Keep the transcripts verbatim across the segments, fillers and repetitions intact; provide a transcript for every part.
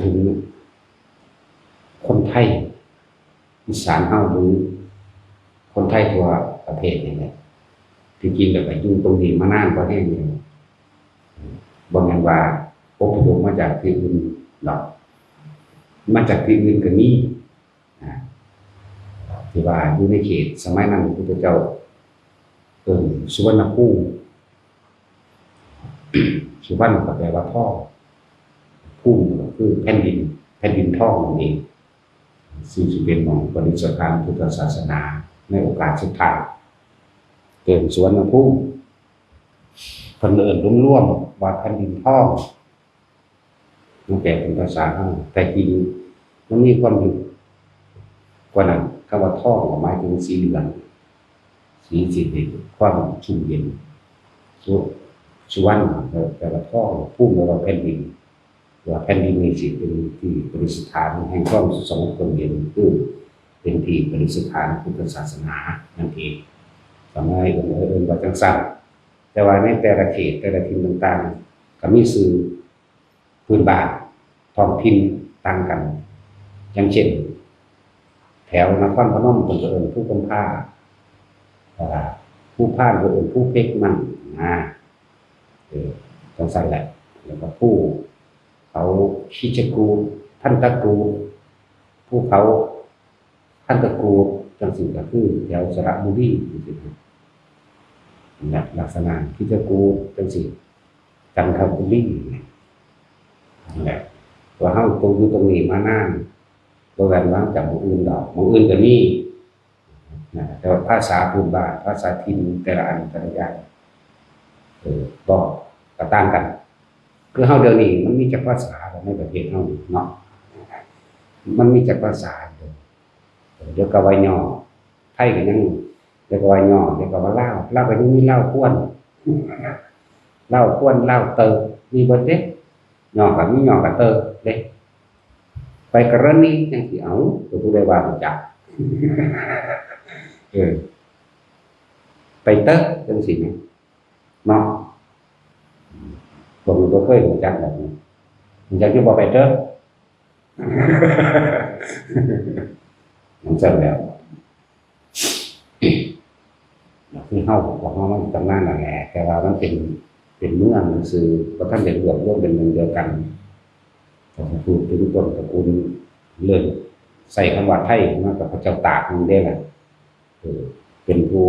ถึงคนไทยอีสานเฮา หรือคนไทยทั่วประเทศนี่แหละ ที่จริงแล้วก็อยู่ตรงนี้มานานกว่าแฮงแล้ว บ่แม่นว่าอพยพมาจากที่อื่นดอก มาจากที่อื่นก็มี นะ ที่ว่าอยู่ในเขตสมัยนั้นพระพุทธเจ้าเอิ้นสุวรรณภูมิ สุวรรณก็แปลว่าทอง ภูมิก็คือแผ่นดิน แผ่นดินทองนั่นเอง ซึ่งสิเป็นหม่องประดิษฐานพุทธศาสนาในโอกาสสุดท้าย เอิ้นสุวรรณภูมิ เพิ่นเอิ้นรวมๆว่าแผ่นดินทอง มันแปลเป็นภาษาเฮา แต่จริงมันมีความลึกกว่านั้น คำว่าทองก็หมายถึงสีเหลือง สีสิเป็นความชุ่มเย็น สุ สุวรรณแปลว่าทอง ภูมิแปลว่าแผ่นดิน ว่าแผ่นดินนี้สิเป็นที่ประดิษฐานแห่งความสงบร่มเย็น คือเป็นที่ประดิษฐานพุทธศาสนานั่นเอง สมัยเอิ้น เอิ้นว่าจั่งซั้น แต่ว่าในแต่ละเขตแต่ละถิ่นต่างๆ ก็มีชื่อพื้นบ้านท้องถิ่นต่างกัน อย่างเช่น แถวนครพนมเพิ่นก็เอิ้นภูกำพร้า อ่า ภูพานก็เอิ้นภูเพกมั่งนะ เออ จั่งซั้นแหละ แล้วก็ภูเขาคิชกูฏ ทันตะกูฏ ภูเขา ทันตะกูฏ จั่งซี้ก็คือแถวสระบุรีจั่งซี้นะ ลักษณะคิชกูฏจั่งซี้ จันทบุรี นั่นแหละ ว่าเฮาตรงอยู่ตรงนี้มานาน บ่แม่นว่าจากหม่องอื่นดอก หม่องอื่นก็มี นะ แต่ว่าภาษาพื้นบ้าน ภาษาถิ่นแต่ละอันแต่ละอย่าง เออ ก็ ก็ต่างกัน คือเฮาเดี๋ยวนี้มันมีจักภาษาในประเทศเฮานี่เนาะ มันมีจักภาษา เดี๋ยวก็ว่าย่อ ไทยก็ยัง เดี๋ยวก็ว่าย่อ เดี๋ยวก็ว่าลาว ลาวก็ยังมีลาวควร ลาวควร ลาวเติบ มีเบิดเด้ ย่อก็มีย่อก็เติบเด้ ไปกรณีจั่งซี้ เอ้า ก็ผู้ใดว่ารู้จัก เออ ไปเติบจั่งซี้นะ เนาะ ผมก็บ่เคยรู้จักแบบนี้ รู้จักอยู่บ่ไปเติบ มันจั่งแล้ว คือเฮา พวกเฮามันตำนานนั่นแหละ แต่ว่ามันเป็น เป็นเมืองซื่อ บ่ทันได้รวบรวมเป็นหนึ่งเดียวกัน ถ้าพูดถึงต้นตระกูล เริ่มใช้คำว่าไทยมากับพระเจ้าตากนั่นเด้ล่ะ เออ เป็นผู้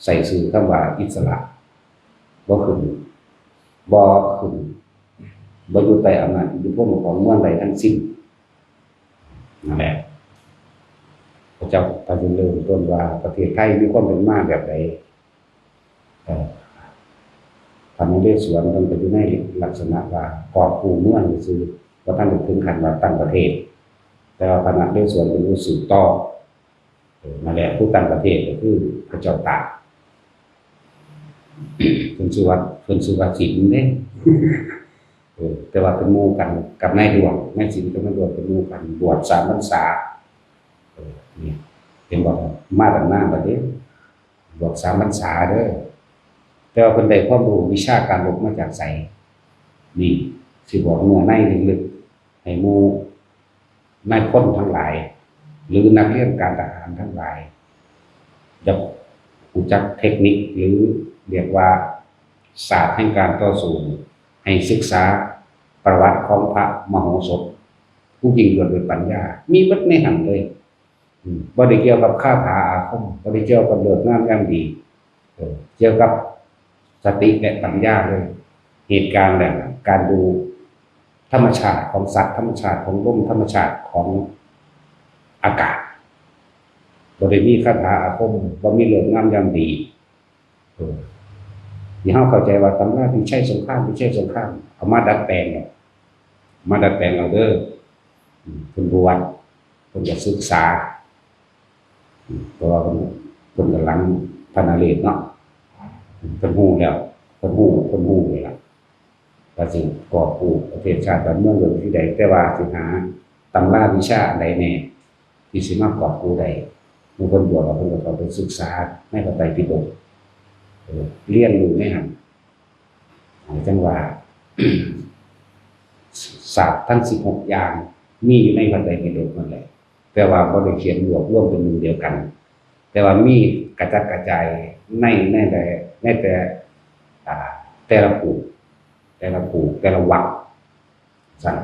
ใช้ชื่อคำว่าอิสระ บ่ขึ้น บ่ขึ้น บ่อยู่ใต้อำนาจอิทธิพลของเมืองใดทั้งสิ้น นั่นแหละ พระเจ้าตากจึงเริ่มต้นว่าประเทศไทยมีความเป็นมาแบบใด เอ่อ พระนเรศวรเพิ่นก็อยู่ในลักษณะว่ากอบกู้เมืองซื่อ บ่ทันได้ถึงขั้นว่าตั้งประเทศ แต่ว่าพระนเรศวรเป็นผู้สืบต่อ เออ นั่นแหละ ผู้ตั้งประเทศก็คือพระเจ้าตาก เพิ่นชื่อว่า เพิ่นชื่อว่าสินเด้ เออ แต่ว่าเป็นหมู่กันกับนายหลวง นายสินกับนายหลวงเป็นหมู่กัน บวชสามพรรษา เออ นี่ เห็นบ่ มาตั้งนานแล้วเด้ บวชสามพรรษาเด้อ แต่ว่าเพิ่นได้ความรู้วิชาการรบมาจากไส นี่ สิบอกเนื้อในลึกๆ ให้หมู่นายพลทั้งหลาย หรือนักเรียนการทหารทั้งหลาย อยากรู้จักเทคนิค หรือเรียกว่าศาสตร์แห่งการต่อสู้ ให้ศึกษาประวัติของพระมโหสถ ผู้ยิ่งยวดด้วยปัญญา มีเบิดในหั้นเลย อืม บ่ได้เกี่ยวกับคาถาอาคม บ่ได้เกี่ยวกับฤกษ์งามยามดี เออ เกี่ยวกับสติและปัญญาเลย เหตุการณ์แบบนั้น การดูธรรมชาติของสัตว์ ธรรมชาติของลม ธรรมชาติของอากาศ บ่ได้มีคาถาอาคม บ่มีฤกษ์งามยามดี เออ ที่เฮาเข้าใจว่าตำราพิชัยสงคราม พิชัยสงคราม เอามาดัดแปลงเอา มาดัดแปลงเอาเด้อ อืม เพิ่นบวช เพิ่นก็ศึกษา อืม เพราะว่าเพิ่น เพิ่นกำลังพระนเรศวรเนาะ เพิ่นฮู้แล้ว เพิ่นฮู้ เพิ่นฮู้นี่ล่ะ ว่าสิกอบกู้ประเทศชาติบ้านเมืองด้วยวิธีใด แต่ว่าสิหาตำราวิชาอันใดแน่ ที่สิมากอบกู้ได้ เมื่อเพิ่นบวชแล้ว เพิ่นก็เข้าไปศึกษาในพระไตรปิฎก เออ เรียนรู้ในหั้น จั่งว่า ศาสตร์ทั้งสิบหกอย่าง มีอยู่ในพระไตรปิฎกนั่นแหละ แต่ว่าบ่ได้เขียนรวบรวมเป็นหนึ่งเดียวกัน แต่ว่ามีกระจัดกระจายใน ในแต่ ในแต่ อ่า แต่ละผูก แต่ละผูก แต่ละวรรค ซั่น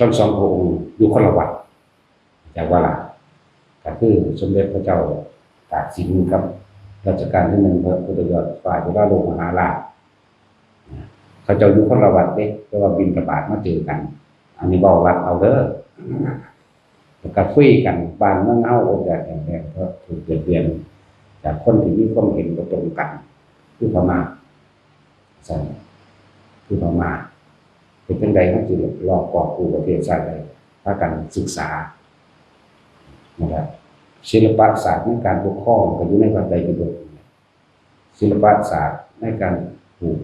ทั้งสองพระองค์อยู่คนละวัด จากว่าล่ะ ก็คือสมเด็จพระเจ้าตากสินกับรัชกาลที่หนึ่ง พระพุทธยอดฟ้าจุฬาโลกมหาราช เขาเจ้าอยู่คนละวัดเด้ แต่ว่าบิณฑบาตมาเจอกัน อันนี้เว้าวัดเอาเด้อ แล้วก็คุยกัน บ้านเมืองเฮาอดอยากแห้งแล้ง เพราะถูกเบียดเบียนจากคนที่มีความเห็นบ่ตรงกัน คือพม่า ซั่น คือพม่า เป็นจั่งใด๋มันสิลอกกอบกู้ประเทศชาติได้ พากันศึกษา นะครับ ศิลปศาสตร์ในการปกครองก็อยู่ในพระไตรปิฎก ศิลปศาสตร์ในการผูก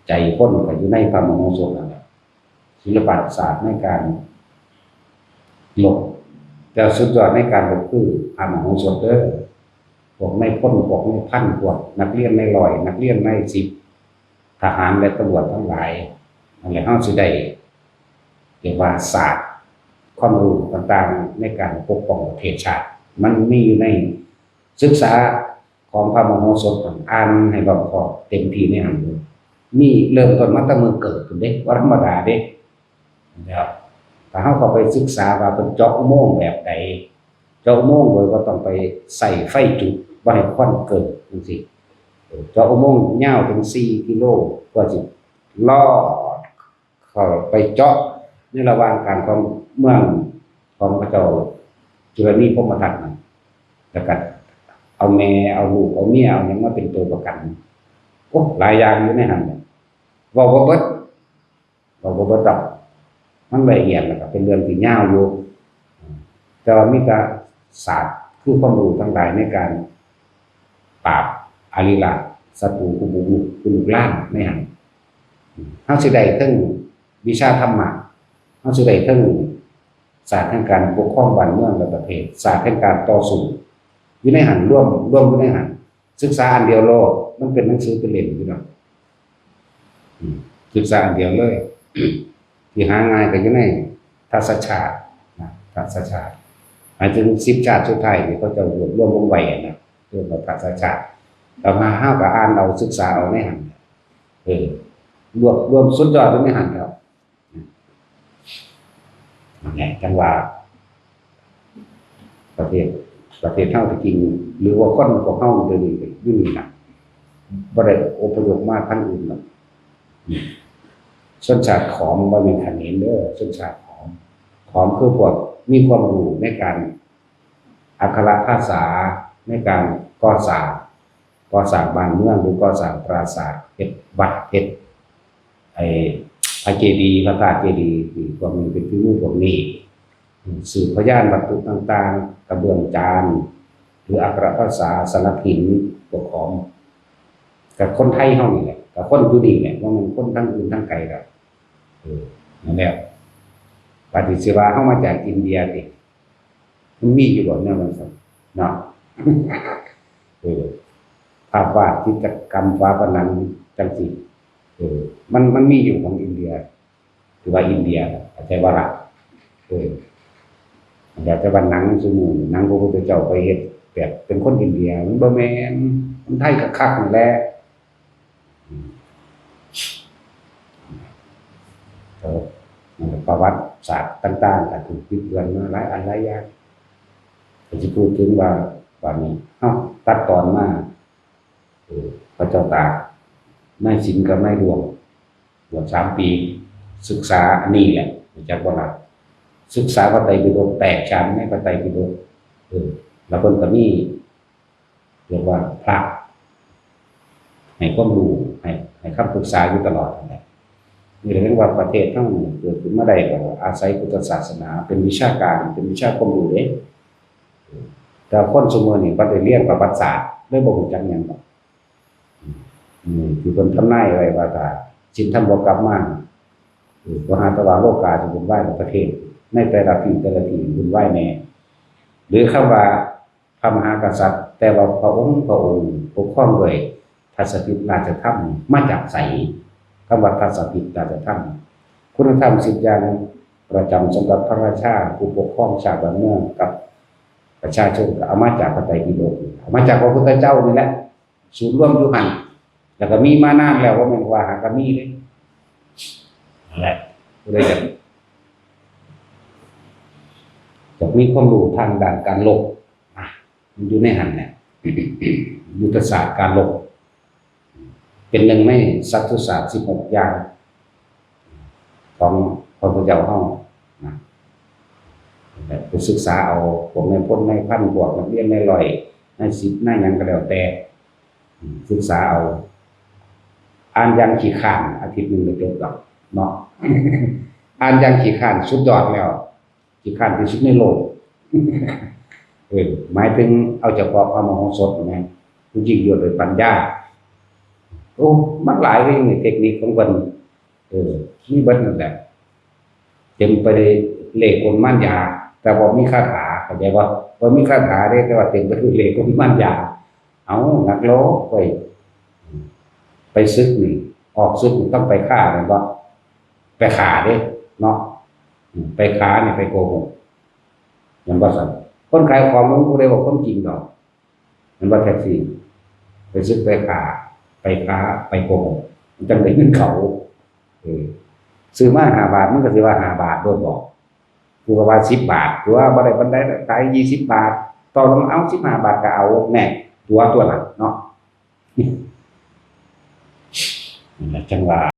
ใจคนก็อยู่ในพระมโหสถนั่นแหละ ศิลปศาสตร์ในการรบ แต่สุดยอดในการรบคือพระมโหสถเด้อ พวกนายพล พวกนายพัน พวกนักเรียนนายร้อย นักเรียนนายสิบ ทหารและตำรวจทั้งหลาย นั่นแหละ เฮาสิได้เรียกว่าศาสตร์ ความรู้ต่างๆ ในการปกป้องประเทศชาติ มันมีอยู่ในศึกษาของพระมโหสถ อ่านให้รอบคอบเต็มที่ในหั้นเลย นี่เริ่มต้นมาตั้งแต่มื้อเกิดพู้นเด้ บ่ธรรมดาเด้ นะครับ ถ้าเฮาเข้าไปศึกษาว่าเพิ่นเจาะอุโมงค์แบบใด เจาะอุโมงค์โดยบ่ต้องไปใช้ไฟจุด บ่ให้ควันเกิดจั่งซี้ เออ เจาะอุโมงค์ยาวถึงสี่กิโล กว่าสิลอดเข้าไปเจาะในระหว่างกลางของเมืองของพระเจ้าจุลนีพรหมทัตนั่น แล้วก็เอาแม่ เอาลูก เอาเมีย เอาหยังมาเป็นตัวประกัน โอ้ หลายอย่างอยู่ในหั้นน่ะ เว้าบ่เบิด เว้าบ่เบิดดอก มันละเอียดแล้วก็เป็นเรื่องที่ยาวอยู่ แต่ว่ามีแต่ศาสตร์คือความรู้ทั้งหลายในการปราบอริราชศัตรูผู้บุกรุก คือลูกหลานในหั้น เฮาสิได้เทิงวิชาธรรมะ เฮาสิได้เทิงศาสตร์แห่งการปกครองบ้านเมืองและประเทศ ศาสตร์แห่งการต่อสู้ อยู่ในหั้น รวม รวมอยู่ในหั้น ศึกษาอันเดียวโลด มันเป็นหนังสือเป็นเล่มอยู่ดอก อืม ศึกษาอันเดียวเลย ที่หาง่ายก็อยู่ในทัศชาตินะ ทัศชาติ หมายถึงสิบชาติสุดท้ายที่เขาเจ้ารวบรวมลงไว้นะ เรียกว่าทัศชาติ แล้วมาเฮาก็อ่านเอา ศึกษาเอาในหั้น เออ รวบรวมสุดยอดอยู่ในหั้นแล้ว นั่นแหละ จั่งว่า ประเทศ ประเทศเฮาที่จริง หรือว่าคนพวกเฮาเดี๋ยวนี้อยู่นี่ล่ะ บ่ได้อพยพมาทางอื่นหรอก ชนชาติขอมบ่แม่นเขมรเด้อ ชนชาติขอม ขอมคือพวกมีความรู้ในการอักขระภาษา ในการก่อสร้าง ก่อสร้างบ้านเมือง หรือก่อสร้างปราสาท เฮ็ดวัด เฮ็ด ไอ้พระเจดีย์ พระธาตุเจดีย์ ที่พวกนี้เป็นฝีมือพวกนี้ อืม สืบพยานวัตถุต่างๆ กระเบื้องจาน หรืออักขระภาษา สลักหิน พวกขอม กับคนไทยเฮานี่แหละ กับคนอยู่นี่แหละ บ่แม่นคนทางอื่นทางไกลดอก เออ นั่นแหละ ปฏิเสธว่าเฮามาจากอินเดียติ มันมีอยู่บ่แนวนั้นซั่น เนาะ เออ ภาพวาด จิตรกรรมฝาผนังจั่งซี้ เออ มัน มันมีอยู่ของอินเดีย ถือว่าอินเดีย เข้าใจบ่ล่ะ เออ แล้วแต่ว่าหนังซุมื้อนี้ หนังพระพุทธเจ้าไปเฮ็ดแบบเป็นคนอินเดีย มันบ่แม่น คนไทยคักๆ นั่นแหละ อืม เออ นั่นแหละ ประวัติศาสตร์ต่างๆ ก็ถูกบิดเบือนมาหลายอันหลายอย่าง ก็สิพูดถึงว่า บัดนี้ เอ้า ตัดตอนมา เออ พระเจ้าตาก นายสิงห์กับนายดวง บวชสามปี ศึกษาอันนี้แหละ รู้จักบ่ล่ะ ศึกษาพระไตรปิฎก แตกฉานในพระไตรปิฎก เออ แล้วเพิ่นก็มี เรียกว่าพระ ให้ความรู้ ให้ ให้คำปรึกษาอยู่ตลอดนั่นแหละ นี่แหละเรียกว่าประเทศเฮานี่เกิดขึ้นมาได้ก็อาศัยพุทธศาสนา เป็นวิชาการ เป็นวิชาความรู้เด้ แต่คนซุมื้อนี้บ่ได้เรียนประวัติศาสตร์ เลยบ่รู้จักหยังดอก อืม ที่เพิ่นทำนายไว้ว่าถ้าศีลธรรมบ่กลับมา เออ บ่หาแต่ว่าโลกาสิวุ่นวายในประเทศ ในแต่ละที่แต่ละที่วุ่นวายแน่ หรือคำว่าพระมหากษัตริย์ แต่ว่าพระองค์ พระองค์ปกครองด้วยทัศถิตราชธรรม มาจากไส คำว่าทัศถิตราชธรรม คุณธรรมสิบอย่างประจำสำหรับพระราชาผู้ปกครองชาติบ้านเมืองกับประชาชนก็เอามาจากพระไตรปิฎก เอามาจากพระพุทธเจ้านี่แหละ ศูนย์รวมอยู่หั่น แล้วก็มีมานานแล้ว ว่าแม่นว่าหากะมีเลย นั่นแหละ ผู้ใดอยาก อยากมีความรู้ทางด้านการรบ อ่ะ มันอยู่ในหั่นเนี่ย ยุทธศาสตร์การรบ เป็นหนึ่งในสัตตุศาสตร์สิบหกอย่าง ของพระพุทธเจ้าเฮานะ ไปศึกษาเอา พวกนายพลนายพัน พวกนักเรียนนายร้อย นายสิบ นายหยังก็แล้วแต่ ศึกษาเอา อ่านอย่างขี้คร้าน อาทิตย์หนึ่งก็จบดอกเนาะ อ่านอย่างขี้คร้าน สุดยอดแล้ว ขี้คร้านที่สุดในโลก เออ หมายถึงเอาเฉพาะพระมโหสถนะ ผู้ยิ่งยวดด้วยปัญญา โอ้ มันหลายเรื่องในเทคนิคของเพิ่น เออ มีเบิดนั่นแหละ เต็มไปด้วยเลขกลมารยา แต่บ่มีคาถา เข้าใจบ่ บ่มีคาถาเด้ แต่ว่าเต็มไปด้วยเลขกลมารยา เอา นักรบเว้ย ไปศึกนี่ ออกศึกนี่ต้องไปฆ่าแม่นบ่ ไปฆ่าเด้ เนาะ อืม ไปฆ่านี่ไปโกหก แม่นบ่ซั่น คนขายของมันบ่ได้เว้าความจริงดอก แม่นบ่ แท็กซี่ ไปศึกไปฆ่า ไปฆ่า ไปโกหก มันจั่งได้เงินเขา เออ ซื้อมาห้าบาท มันก็สิว่าห้าบาทโลดบ่ กูก็ว่าสิบบาท ตัวบ่ได้ปานใด ขายยี่สิบบาท ต่อรอง เอาสิบห้าบาทก็เอา แน่ ตัว ตัวละเนาะ นั่นแหละจั่งว่า